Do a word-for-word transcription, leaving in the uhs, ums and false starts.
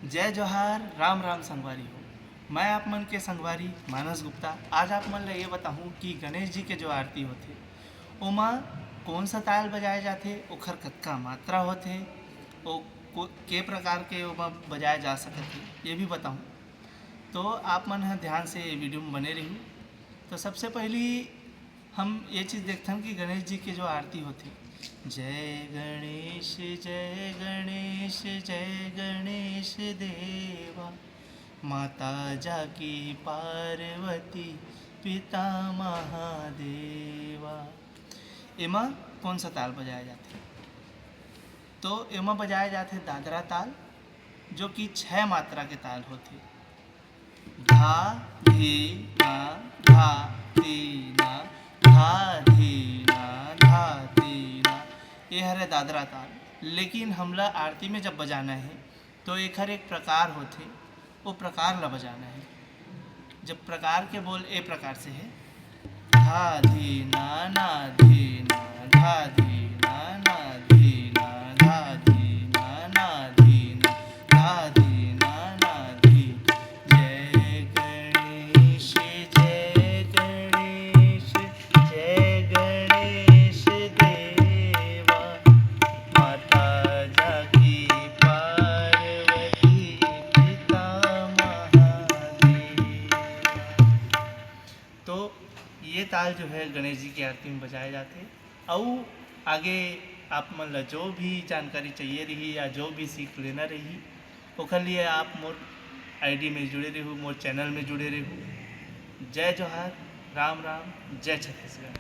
जय जोहार, राम राम संगवारी हो। मैं आप मन के संगवारी मानस गुप्ता। आज आप मन ल ये बताहूँ कि गणेश जी के जो आरती होथे, ओमा कौन सा ताल बजाए जाथे, ओखर कतका मात्रा होथे, ओ को-, के प्रकार के ओमा बजाए जा सकत हे, ये भी बताहूँ। तो आप मन ह ध्यान से ये वीडियो में बने रहू। तो सबसे पहली हम ये चीज़ देखथन कि गणेश जी के जो आरती होथे, जय गणेश, जय गणेश, जय गणेश देवा, माता जाकी पार्वती, पिता महादेवा। एमा कौन सा ताल बजाया जाथे? तो एमा बजाया जाथे दादरा ताल, जो कि छः मात्रा के ताल होथे। धा, धी, ना, धा, ती, ना, धा, धी, ना, धा, ती, ना। ये हरे दादरा ताल। लेकिन हमला आरती में जब बजाना है, तो एखर एक प्रकार होथे, वो प्रकार ला बजाना है। जब प्रकार के बोल ए प्रकार से है, धा, धी, ना, ना, धी, ना, धा, धी, ना, ना, धी, ना, धा, धी, ना, ना, धी, ना, धा, धी, ना, ना, धी। जय गणेश, जय गणेश, जय गणेश देवा, माता जाकी पार्वती, पिता महादेवा। तो ये ताल जो है गणेश जी की आरती में बजाए जाथे। अउ आगे आप मन ला जो भी जानकारी चाहिए रही या जो भी सीख लेना रही, ओखर लिए आप मोर आईडी में जुड़े रहू, मोर चैनल में जुड़े रहू। जय जोहार, राम राम, जय छत्तीसगढ़।